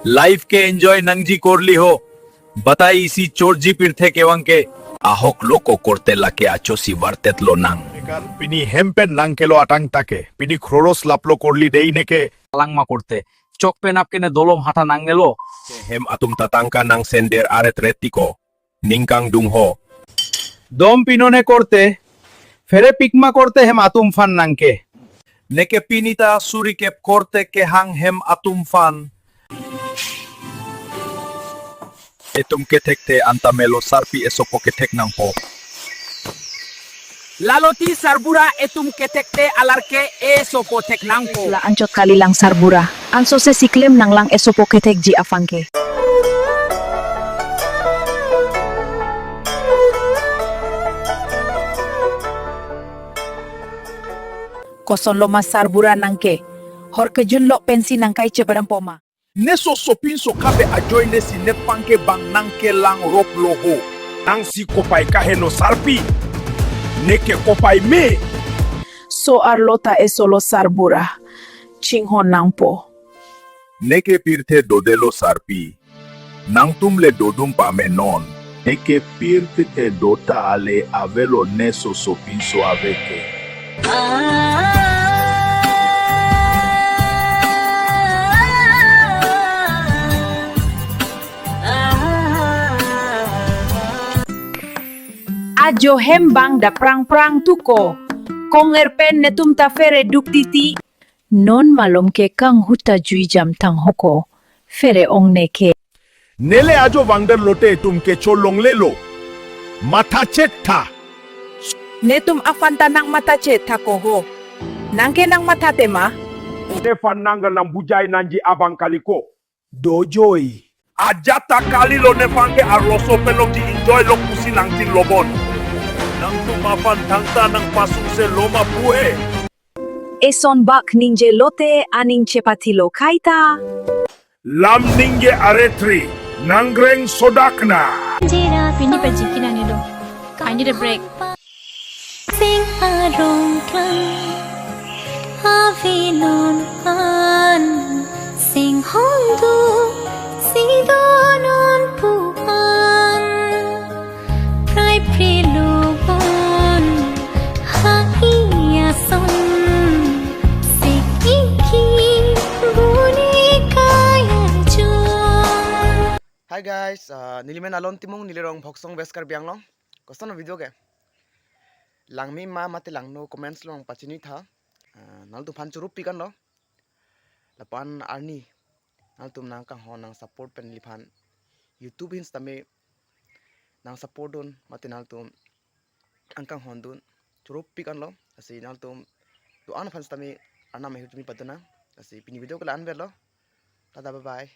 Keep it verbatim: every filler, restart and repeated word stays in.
Life ke enjoy nangji korli ho. Batai isi chorji pirthe kevang ke. Ahok loko korte lake achosi vartet lonang. Kan pini hem pen nangkelo atang take. Pini khroros laplo korli dei neke. Langma korte. Chok pen apke ne dolom hatha nangnelo. Hem atum ta tangka nangsender aret ret tiko. Ningkang dung ho. Dom pinone korte. Phere pikma korte hem atum aphan nangke. Neke pini ta suri kep korte kehang hem atum aphan. Etum kethekte anta melo sarpi esopo kethek nangpo. Laloti sarbura etum kethekte alarke esopo thek nangpo. La anchot kalilang sarbura. Ansose siklem nanglang esopo kethekji aphan ke. Kosonlo ma sarbura nangke. Hor kejun lok pensi nangkai chepadampo ma. Ne so sopinso kabe ajoine si nepang ke bang nangkelang rop lo ho. Nangsi kopai kaheno sarpi. Neke kopai me. So arlo ta esolo sarbura. Chinghon nangpo. Neke pirthe dodelo sarpi. Nangtum le dodun pame non. Neke pirthe dota ale avelo ne so sopinso ave ke. Ajo hem bang da prang prang tuko. Konger pen netum ta phere duk titi. Non malom ke kanghuta jui jam thang hoko. Phere ong neke. Nele ajo vangder lote etum ke cholonglelo. Matha chet tha. Netum aphan ta nangmatha chet tha ko ho. Nangke nangmatha tema. Nephan nangga nang bujai nangji abang kaliko. Dojoi. Ajat ta kalilo nepang ke arloso pelongji enjoy lok pusi nangtin lobon. Nangtum aphan thangta nangpasungse loma pu he. Eson bak ningje lote aning chepathilo kaita. Lam ningje aretri nangreng sodakna. Jera pini pajiki nangilo. I need a break. Sing arong klang, ave non an, sing hongdu, si do non pu an, prai pri lo bon, ha iya son, sing iki buni kaya jong. Hi guys, uh, neli men Alon Timung, neli rong Bhoksong West Karbi Anglong. Koson video ke. Langme ma mate langno comments along pachini tha. Ah, nangtum aphan choro pik anlo. Lapen arni nangtum nangkanghon nang support pen neliphan YouTube hin sitame nang support dun mate nangtum nangkanghon dun choro pik anlo. Lasi nangtum do-an aphan sitame Arnam ahirjume padun nang. Lasi pini video ke la-an verlo. Tata bye bye.